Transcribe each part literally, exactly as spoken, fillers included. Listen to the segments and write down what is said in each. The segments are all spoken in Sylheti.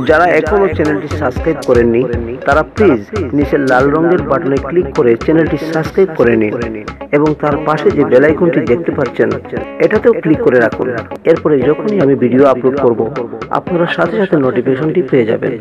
যারা এখনো চ্যানেলটি সাবস্ক্রাইব করেননি, তারা প্লিজ নিচের লাল রঙের বাটনে ক্লিক করে চ্যানেলটি সাবস্ক্রাইব করে নিন এবং তার পাশে যে বেল আইকনটি দেখতে পাচ্ছেন, এটাতেও ক্লিক করে রাখুন। এরপরে যখনই আমি ভিডিও আপলোড করব, আপনারা সাথে সাথে নোটিফিকেশনটি পেয়ে যাবেন।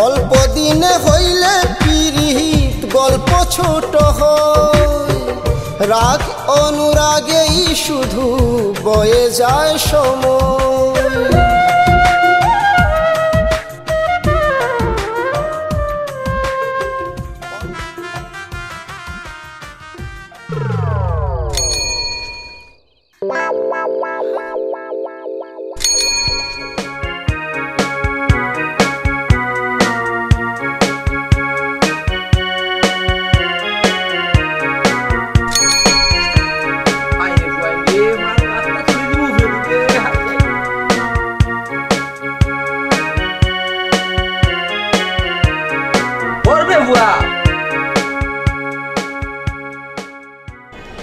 অল্প দিনে হইলে পিরিত গল্প ছোট হয়, রাগ অনুরাগেই শুধু বয়ে যায় সময়।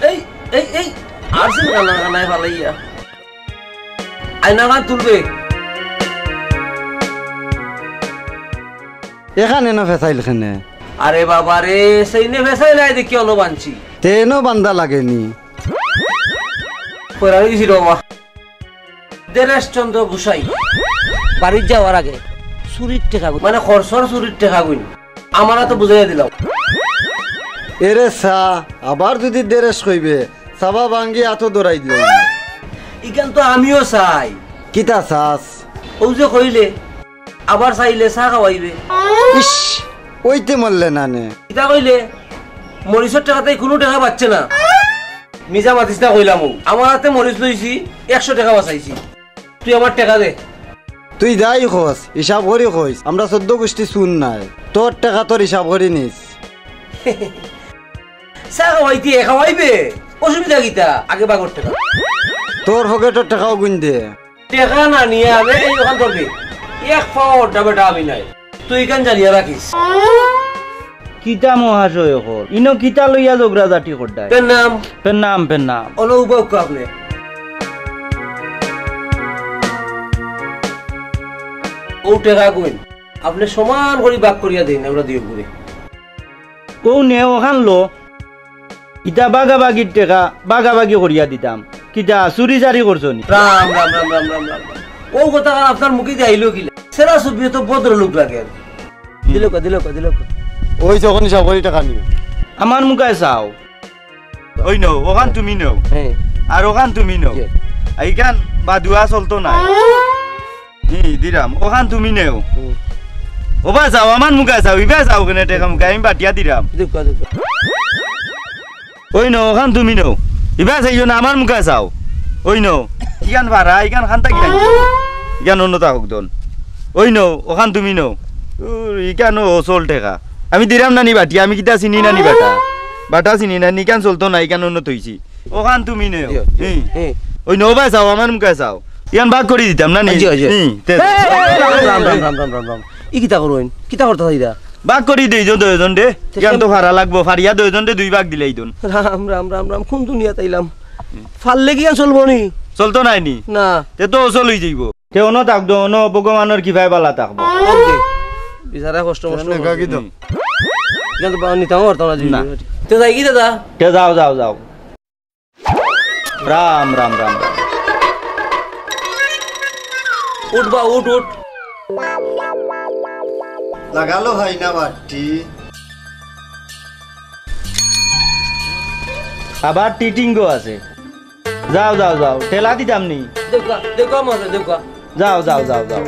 এই, এই, এই, আর সিন গানা গানায় ফালাইয়া। আয়না গান তুলবে। এখান এনো ফেসাইল খেনে? আরে বাবা রে, সেইনে ফেসাইল আয় দেখি অনো বানছি। তে এনো বান্দা লাগেনি। কইরা গেছি রে বাবা। দেরেশ চন্দ্র গোসাই। বাড়িত যাওয়ার আগে চুরির টেকা গুন। মানে খরচর চুরির টেকা গুন। আমারে তো বুঝাইয়া দিলাও। এরে সা, আবার যুদি দেরেশ কইবে, সাবা ভাঙ্গি আতো দৌড়াই দিও। ইখান তো আমিও চাই। কিতা চাস? অউ যে কইলে, আবার চাইলে চা খাওয়াইবে। ইস, অইতে মরলে না নে। ইতা কইলে, মরিচর টেকাতে কুনু টেকা বাঁচছে না। মিছা মাতিস না কইলাম অউ। আমার আতে মরিচ লইছি, একশো টেকা বাঁচাইছি। তুই আমার টেকা দে। তুই যাই কস, হিসাব করি কইস, আমরা চৌদ্দ গুষ্টি চুর নায়। তোর টেকা তোর হিসাব করি নিস। চা খাওয়াইতে খাওয়াইবে, অসুবিধা কিতা? আগে বাগর টেকা। তোর পকেটর টেকাও গুন দে। টেকা না নিয়া আমি এই দোকান করবি। এক পাও অড্ডা বেটা আমি নাই। তুই ইখান জানিয়া রাখিস। কিতা মহাশয় অকল? ইনো কিতা লইয়া ঝগড়াঝাটি করডায়? পেনাম। পেনাম, পেনাম। অনো উবা উক্কা আপনে। অউ টেকা কইন। আপনে সমান করি ভাগ করিয়া দেইন, আমরা দিও ঘুরে। অউ নে, অখান লো। ইতা বাগাবাগির টেকা বাগাবাগি করিয়া দিতাম। কিতা চুরি চারি করছো নি? রাম, রাম, রাম। অউ কথাখান আপনার মুখে দিয়া আইলো কিলা? সেরা ছবি তো ভদ্রলোক লাগে। দিলকা, দিলকা, দিলকা। অউ যখন হিসাব করি টেকা নিও। আমার মুখায় চাও। অউ নেও, অখান তুমি নেও। হ্যাঁ। আর অখান তুমি নেও। জি। ইখান বাদুয়া চলতো না। ই, দিরাম, অখান তুমি নেও। হুম। ওবা যাও, আমার মুখা যাও, ইবা যাও কেনে টেকা মুখা, আমি বাটিয়া দিরাম। দেখবা, দেখবা। ওই নেও, অখান তুমি নেও। ইবা যাইও না, আমার মুখা যাও। ওই নেও। ইখান ভাড়া, ইখান খান্তা কিনা? ইখান অন্য তা হোক দন। ওই নেও, অখান তুমি নেও। উর, ইখানও অচল টেকা। আমি দিরাম না নি বাটিয়া, আমি কিতা চিনি না নি বাটা। বাটা চিনি না নি, ইখান চলতো না, ইখান অন্য থইছি। অখান তুমি নেও। জি, জি। হুম। হুম। ওই নেও বা যাও, আমার মুখা যাও। ইখান ভাগ করি দিতাম না নি? জি, জি। হুম, তে এ, এ, এ, রাম, রাম, রাম, রাম, রাম, রাম, রাম। ই কিতা করইন? কিতা করতা চাইরা? ভাগ করি দেই যে দুইজন রে। তে ইখান তো সব ফাড়া লাগবো, ফাড়িয়া দুইজন রে দুই ভাগ দিলাই দন। রাম, রাম, রাম, রাম, কোন দুনিয়াত আইলাম? ফাড়লে কিখান চলবো নি? চলতো নায় নি? না। তে তো অচল অই যাইবো। তে অনো থাক দো, অনো ভগবানর কৃপায় বালা থাকবো। ওকে। বিচারা কষ্ট মষ্ট নে, করছে। কাকি তো। হুম। ইখান তো বা-, নিতাম পারতাম না, জি। না। তে যাই কি দাদা? তে যাও, যাও, যাও। রাম, রাম, রাম, রাম। উঠ বা, উঠ, উঠ। লাগালো হয় না বাট্টি। আবার টিটিঙ্গো আছে। যাও, যাও, যাও। ঠেলা দিতাম নি। দেখবা, দেখবা মজা, দেখবা। যাও, যাও, যাও, যাও।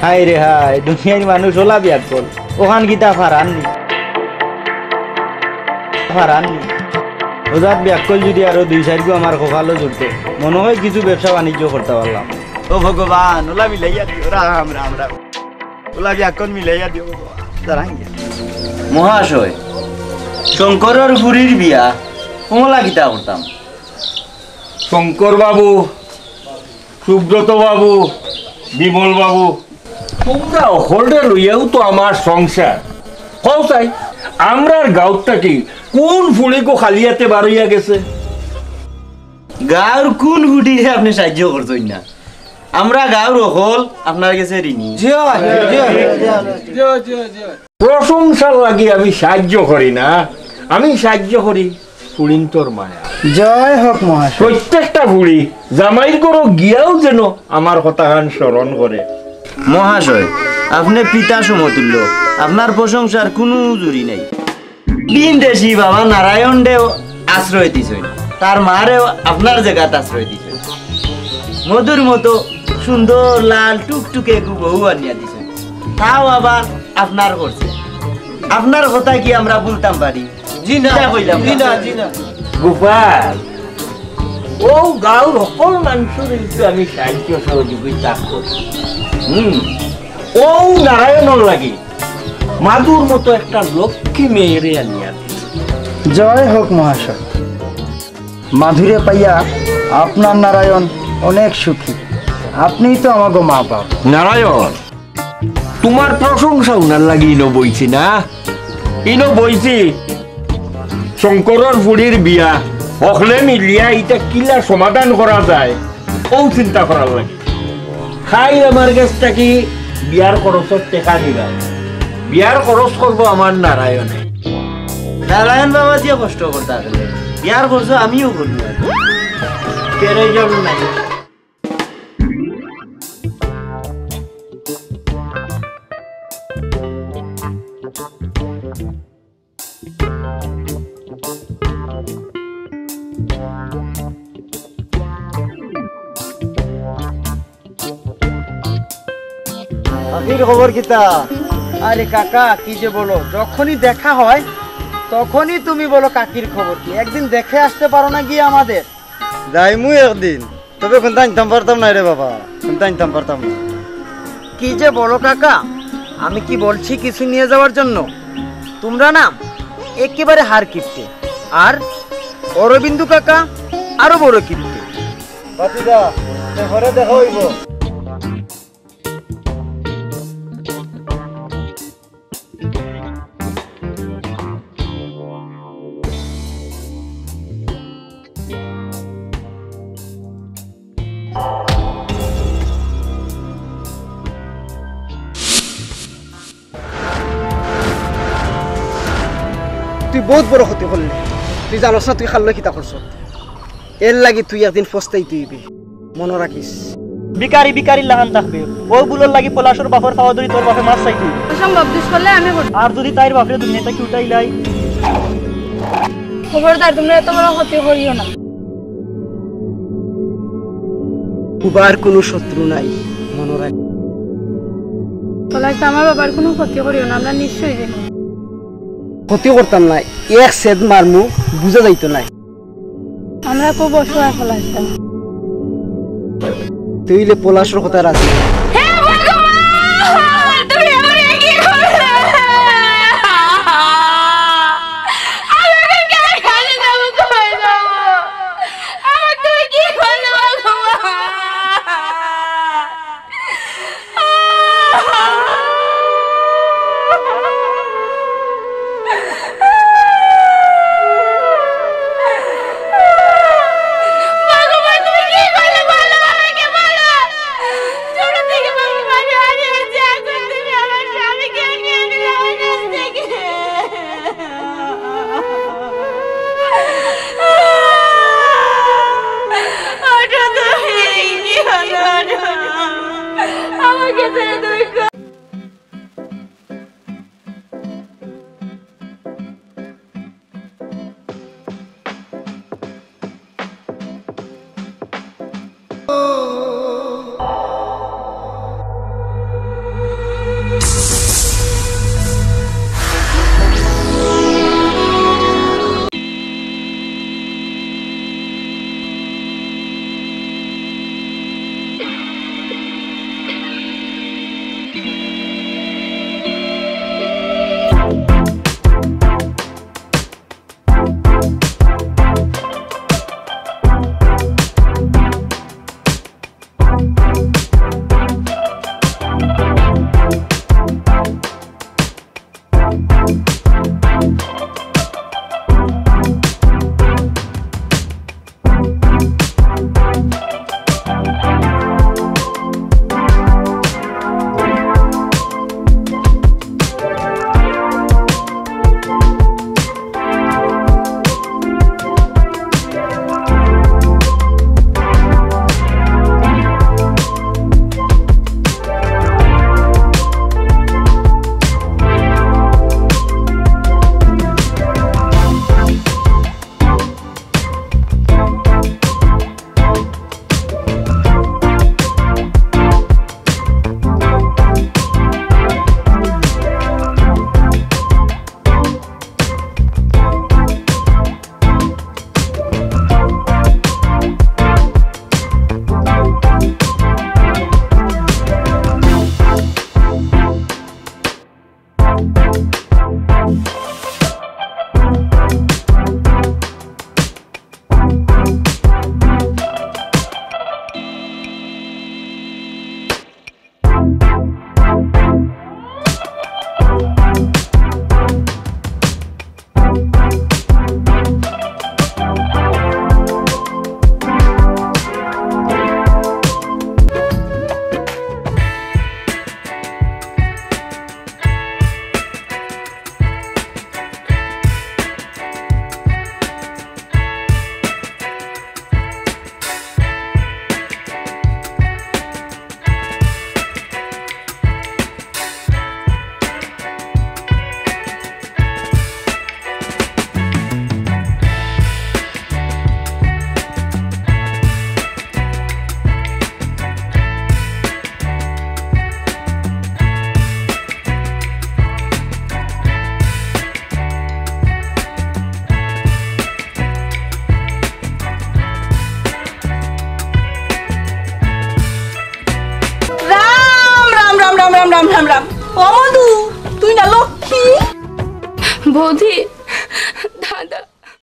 হায় রে হায়, দুনিয়ার মানুষ অলা বিয়াক্কল। অখান কিতা ফারার নি? ফারার নি? অজাত বিয়াক্কল যুদি আরো দুই চাইরগু আমার কপালো জুটতো, মনো অয় কিছু ব্যবসা বাণিজ্য করতা পারলাম। ও ভগবান, অলা মিলাইয়া দিও, রাম, রাম, রাম। অলা বিয়াক্কল মিলাইয়া দিও, দাঁড়ান গিয়া। মহাশয়, শঙ্করর ফুরির বিয়া, কমলা কিতা করতাম? শঙ্কর বাবু, সুব্রত বাবু, বিমল বাবু, তুমরা অকলরে লইয়াউ তো আমার সংসার। কও চাই, আমরার গাঁওত থাকি কুন ফুড়িগু খালি আতে বারইয়া গেছে? গাঁওর কুন ফুড়িরে আপনে সাইয্য করছইন না? আমরা গাঁওর অকল আপনার গেছে ঋণী। জি অয়, জি অয়, জি অয়। প্রশংসার লাগি আমি সাইয্য করি না, আমি সাইয্য করি ফুড়িন্তর মায়া। জয় হোক মহাশয়। প্রত্যেকটা ফুড়ি জামাইর ঘরো গিয়াউ যেন আমার কথাখান স্মরণ করে। মহাশয়, আপনে পিতা সমতুল্য, আপনার প্রশংসার কুনু জুড়ি নাই। ভিনদেশি বাবা নারায়ণরেও আশ্রয় দিছইন, তার মারেও আপনার জাগাত আশ্রয় দিছইন। মধুর মতো সুন্দর লাল টুকটুকে এগু বউ আনিয়া দিছইন, তাও আবার আপনার করছে। আপনার কথা কি আমরা ভুলতাম পারি? জি না, কিতা কইলাম জি না? না, জি না। গোপাল, অউ গাঁওর হকল মানষর কিন্তু আমি সাইয্য সহযোগিতা করি। হুম, অউ নারায়ণর লাগি মাধুর মতো একটা লক্ষ্মী মেয়েরে আনিয়া দিছে। জয় হোক মহাশয়। মাধুরে পাইয়া আপনার নারায়ণ অনেক সুখী। আপনিই তো আমাগো মা বাপ। নারায়ণ, তুমার প্রশংসা হুনার লাগি ইনো বইছি না, ইনো বইছি। শঙ্করর ফুড়ির বিয়া, হকলে মিলিয়া ইটা কিলা সমাধান করা যায়, অউ চিন্তা করার লাগি। খাই আমার গেছ থাকি বিয়ার খরচর টেকা নিবা, বিয়ার খরচ করবো আমার নারায়ণে। নারায়ণ বাবা যে কষ্ট করতা গেলে, বিয়ার খরচ আমিও করবো, প্রয়োজন নাই। কাকির খবর কিতা? আরে কাকা, কি যে বলো, যখনই দেখা হয় তখনই তুমি বলো কাকির খবর কি। একদিন দেখে আসতে পারো না গিয়া আমাদের? যাইমু একদিন, তবে কুন্তা আনতাম পারতাম নায় রে বাবা, কুন্তা আনতাম পারতাম না। কি যে বলো কাকা, আমি কি বলছি কিছু নিয়ে যাওয়ার জন্য? তোমরা না একেবারে হার কিপটে, আর অরবিন্দু কাকা আরো বড় কিপটে। বাতিজা, তে ঘরে দেখা অইবো। তুই বউত বড় ক্ষতি করলে। তুই জানোস না তুই কার লগে কিতা করছস। এরলাগি তুই একদিন পস্তাইতে অইবে। মনো রাখিস। ভিখারি ভিখারির লাখান থাকবে। অউ ভুলর লাগি পলাশর বাপর পাও ধরি তোর বাপে মাফ চাইতে অইবো। অসম্ভব, দুষ করলে আমি করব। আর যুদি তাইর বাপরে দুনিয়া থাকি উঠাইলাই, খবরদার, তোমরা এত বড় ক্ষতি করিও না। বাবার কোনো শত্রু নাই, মনে রাখ। পলাশ দা, আমার বাবার কোনো ক্ষতি করিও না, আমরা নিঃস্ব অই যাইমু। ক্ষতি করতাম না, এক সেদ মারমু, বুঝা যাইতো না। আমরা খুব অসহায় পলাশ দা। তুই ইলে পলাশর কথা রাখবি। হে ভগবান, তুমি আমারে কি করলে? আমি এখন কার কাছে যাবো, কই যাবো? আমার তুমি কি করলে ভগবান? রাম, রাম, রাম, রাম, রাম, রাম, রাম, রাম। ও মধু, তুই না লক্ষ্মী। বৌদি,